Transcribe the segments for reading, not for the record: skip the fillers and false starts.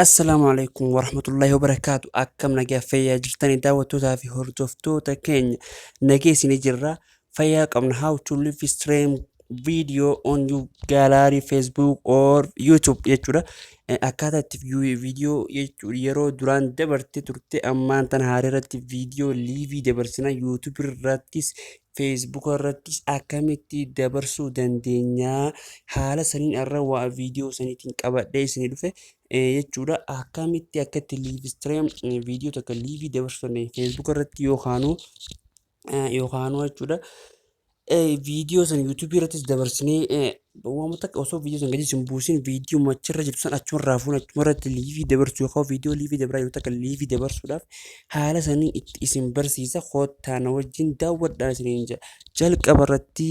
Assalaamu alaikum warahmatullahi wabarakaatu. Akkam nagaa fayyaa jirtanii daawwattootaa fi hordoftoota keenya? Nagee isinii jirra, fayyaa qabna. How to live stream video on your gallery, Facebook or YouTube jechuudha. Akkaataa itti viidiyoo jechuudha yeroo duraan dabarte turte ammaan tana haala irratti viidiyoo liivii dabarsina, YouTube irrattis Facebook irrattis akkamitti dabarsuu dandeenya, haala saniin irra waa viidiyoo saniitiin qabadhee isinii dhufe jechuudha. Akkamitti akka itti live stream viidiyoo tokko liivii dabarsuu dandeenya Facebook irratti yookaanuu jechuudha. Viidiyoo sana YouTube irrattis dabarsinee, waan takka osoo viidiyoo sana gadi hin buusin viidiyoo achirra jirtu sana achuma irraa fuun achuma irratti liivii dabarsuu yookaan viidiyoo liivii dabaraa yeroo takka liivii dabarsuudhaaf haala sanii itti isin barsiisa. Koottaa na wajjin daawwadhaa isiniin jedha. Jalqaba irratti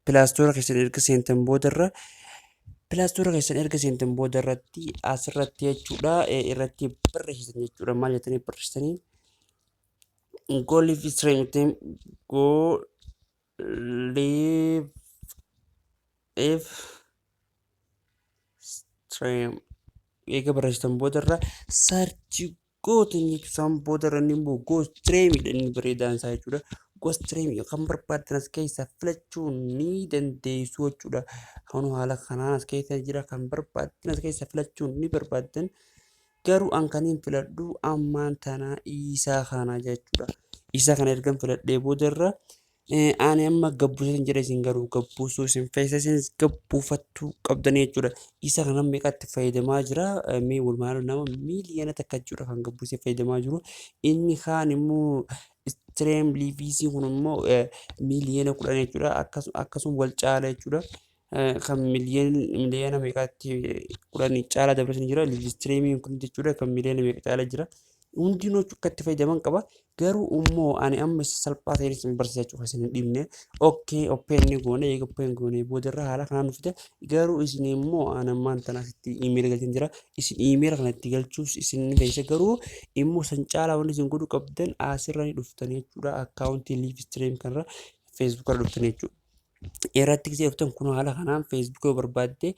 Play Store keessan erga seentan boodarra, Play Store keessan erga seentan booda irratti asirratti jechuudha irratti barreessitan jechuudha. Maal jettanii barreessitanii? Go live stream, go live stream eega barreessitan boodarra search gootan jechuudha. Isaan boodarra inni immoo go stream dha, inni bareedaan isaa jechuudha. Go stream kan barbaaddan as keessaa filachuu ni dandeessu jechuudha. Kun haala kanaan as keessa jira, kan barbaaddan as keessaa filachuu ni barbaaddan. Garuu an kaniin filadhu ammaan tana isaa kana jechuudha. Isa kana ergan filadhee boodarra ani amma gabbuusan jedha, isin garuu gabbuusuu isin feesa, isin gabbuufattuu qabdanii jechuudha. Isa kana meeqatti fayyadamaa jira? Mee walumaa nama 1 miiliyoona jechuudha kan gabbuusee fayyadamaa jiru. Inni kaan immoo stream liiviisii kun immoo 10 miiliyoona jechuudha. Akkasuma wal caala jechuudha. Kan miliyoona meeqaatti 10 caala dabarsan jira. Live streamiin kun jechuudha kan miliyoona meeqa caala jira. Hundinuu akka itti fayyadaman qaba. Garuu immoo ani amma isa salphaa ta'een isin barsiisa jechuudha, isin hin dhibne. Okay, open ni goone. Eega open goone boodarra haala kanaan nu fide. Garuu isin immoo ani ammaan tana asitti iimeela galcheen jira. Isin iimeela kana itti galchuus isin ni fe'isa. Garuu immoo san caalaa wanni isin godhuu qabdan asirra ni dhuftanii jechuudha. Akkaawuntii live stream kanarra Facebook irra dhuftanii jechuudha. Irratti gisee dhuftan kun haala kanaan Facebook yoo barbaadde,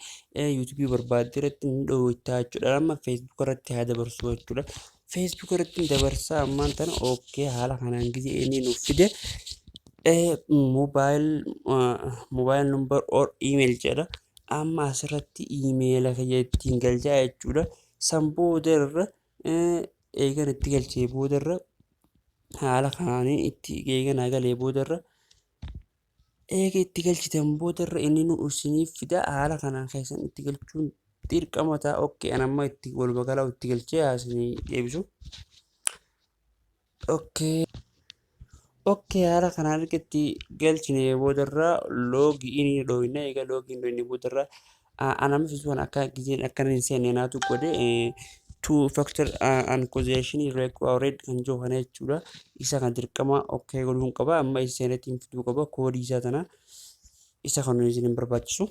YouTube yoo barbaadde irratti ni dhoowwitaa jechuudha. Amma Facebook irratti haa dabarsu jechuudha. Facebook irratti dabarsaa ammaan tana. Okay, haala kanaan gisee inni nuuf fide mobile number or email jedha. Amma asirratti iimeela kiyya ittiin galchaa jechuudha. San boodarra eegan itti galchee boodarra haala kanaan itti eegan galee boodarra, eega itti galchitan boodarra inni nu isiniif fida. Haala kanaan keessan itti galchuun dirqama ta'a. Okay, an amma itti walumaa gala itti galchee isinii deebisu. Okay, haala kanaan erga itti galchine boodarra login dhooyna. Eega login dhooyne boodarra an amma fiisuun akka gizeen akkana hin seenne naatu godhe, two factor authentication required kan jiru kana jechuudha. Isa kan dirqama okay godhuun qaba. Amma isa seenetti fiduu qaba koodii isaa tana. Isa kan isin hin barbaachisu.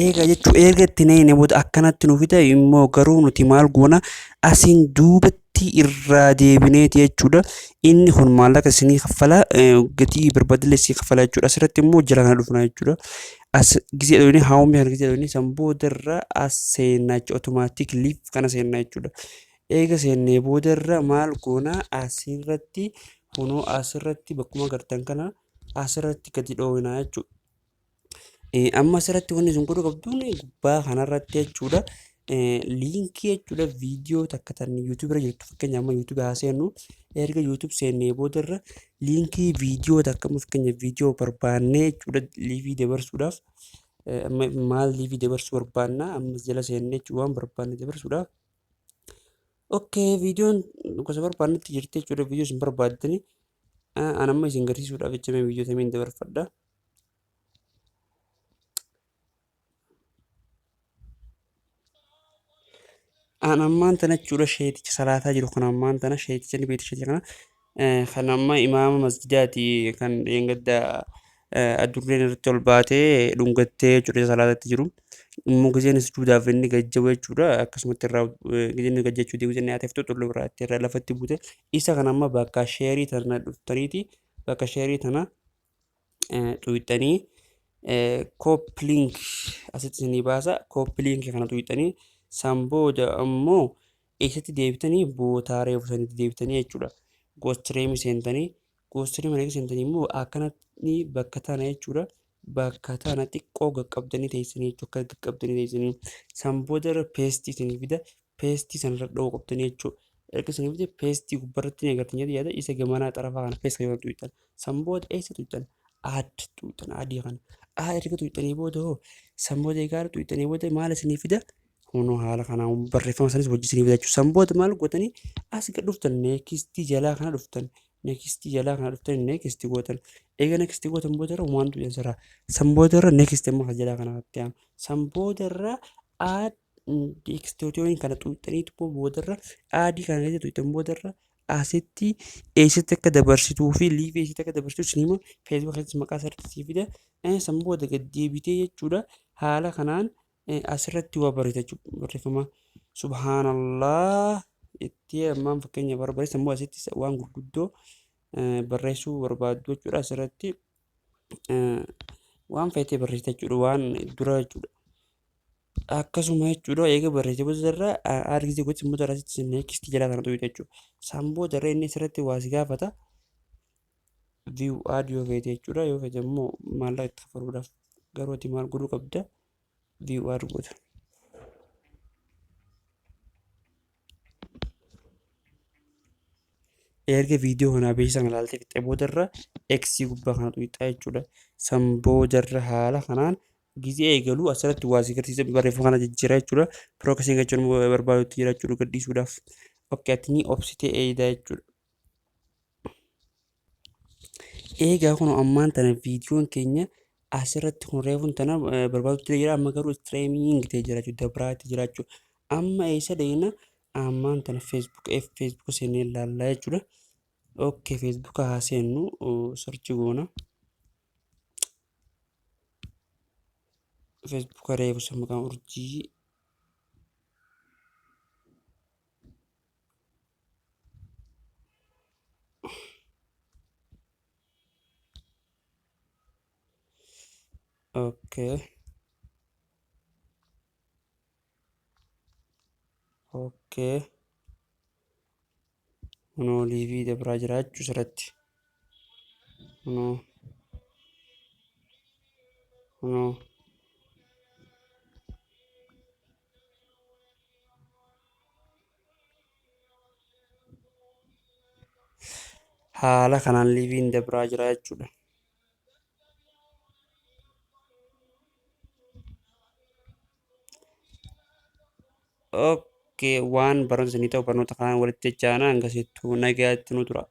Eega jechuu erga itti naqne booda akkanatti nu fida. Immoo garuu nuti maal goona? Asiin duubatti irraa deebineeti jechuudha. Inni kun maallaqa isinii kaffala, gatii barbaadillee isinii kaffala jechuudha. Asirratti immoo jala kana dhufna jechuudha. As gisee dhoyne, haawumii kana gisee dhoyne, san boodarra as seennaa jechuudha. Automatic live kana seennaa jechuudha. Eega seennee boodarra maal goona? Asirratti kunoo asirratti bakkuma agartan kana asirratti gadi dhooynaa jechuudha. Amma asirratti wanni isin godhuu qabduun gubbaa kanarratti jechuudha. Liinkii jechuudha, viidiyoo takka tan YouTube irra jirtu. Fakkeenya amma YouTube haa seennu. Erga YouTube seennee boodarra liinkii viidiyoo takka, amma fakkeenya viidiyoo barbaannee jechuudha liivii dabarsuudhaaf, amma maal liivii dabarsuu barbaanna? Amma jala seennee jechuudha waan barbaanne dabarsuudhaaf. Okay, viidiyoon gosa barbaannetti jirti jechuudha, viidiyoo isin barbaaddani. An amma isin garsiisuudhaaf jecha mee viidiyoo tamiin dabarfadha. An ammaan tana jechuudha sheeticha salaataa jiru kan ammaan tana sheeticha ni beektu, sheeticha kana kan amma imaama masjidaati, kan dheengadda adurreen irratti ol baatee dhungattee jechuudha salaatatti jiru. Immoo gizeen sujuudaaf inni gajjabu jechuudha, akkasumatti irraa gizeen inni gajjachuu deemu inni haatee xullu biraatti irraa lafatti buute. Isa kan amma bakka sheerii tana dhuftaniiti, bakka sheerii tana xuyixanii copy link asitti isinii baasa. Copy link kana xuyixanii San booda ammoo eessatti deebitanii bootaa reefu sanitti deebitanii jechuudha. GoStream seentanii, GoStream erga seentanii immoo akkanatti bakka tana jechuudha. Bakka tana xiqqoo qaqqabdanii teessanii jechuudha. Akka qaqqabdanii teessanii san booda irra paste isinii fida. Paste sanarra dha'uu qabdanii jechuudha. Erga isinii fide paste gubbaarratti ni agartan jedhee yaada isa gamanaa xarafaa kana paste yoo tuqxan. San booda eessa tuqxan? Add tuqxan, add kana. Add erga tuqxanii booda hoo san booda egaa tuqxanii booda maal isinii fida? Kunoo haala kanaan barreeffama sanis hojii isinii fida jechuudha. San booda maal gootanii as gad dhuftan, next jalaa kana dhuftan. Next jalaa kana dhuftan, next gootan. Eega next gootan booda irra waan tuqxan sirraa. San booda irra next amma jalaa kanatti aanu. San booda irra add extension kana tuqxaniitu booda irra add kana keessa tuqxan booda irra asitti eessatti akka dabarsituu fi live eessatti akka dabarsitu isin hima. Facebook keessatti maqaa isarratti sii fida. San booda gad deebitee jechuudha. Haala kanaan asirratti waa barreessa jechuudha. Barreeffama subhaanallah itti ammaan fakkeenya barbaade immoo asitti waan gurguddoo barreessuu barbaaddu jechuudha. Asirratti waan feetee barreessita jechuudha. Waan dura jechuudha. Akkasuma jechuudha, eega barreessee booda irra argisee gochi immoo asitti next jalaa kana tuqxe jechuudha. San booda irra inni asirratti waa si gaafata. View ad yoo feete jechuudha. Yoo feete immoo maallaqa itti kaffaluudhaaf, garuu ati maal godhuu qabda? View ad goota. Erga viidiyoo kanaa beeksisa kana ilaaltee fixxee boodarra X gubbaa kana tuqxaa jechuudha. San boodarra haala kanaan gizee eegalu asirratti waa si agarsiisa, barreeffama kana jijjiira jechuudha. Proxy jechuun barbaadutti jira jechuudha gadhiisuudhaaf. Okay, ati ni obsitee eeydaa jechuudha. Eegaa kun ammaan tana viidiyoon keenya asirratti kun reefuun tana barbaadutti jira, amma garuu streaming ta'ee jira jechuudha. Dabaraatti jira jechuudha. Amma eessa deemna? Ammaan tana Facebook, Facebook seennee ilaallaa jechuudha. Okay, Facebook haa seennu, search goona. Facebook reefu isa maqaan urjii. Okay. Kunoo live dabraa jira jechuu asirratti. Kunoo. Kunoo. Haala kanaan liveiin dabraa jira jechuudha. Okay, waan barnoota isinii ta'u barnoota kanaan walitti jechaana, hangasittuu nagaatti nu tura.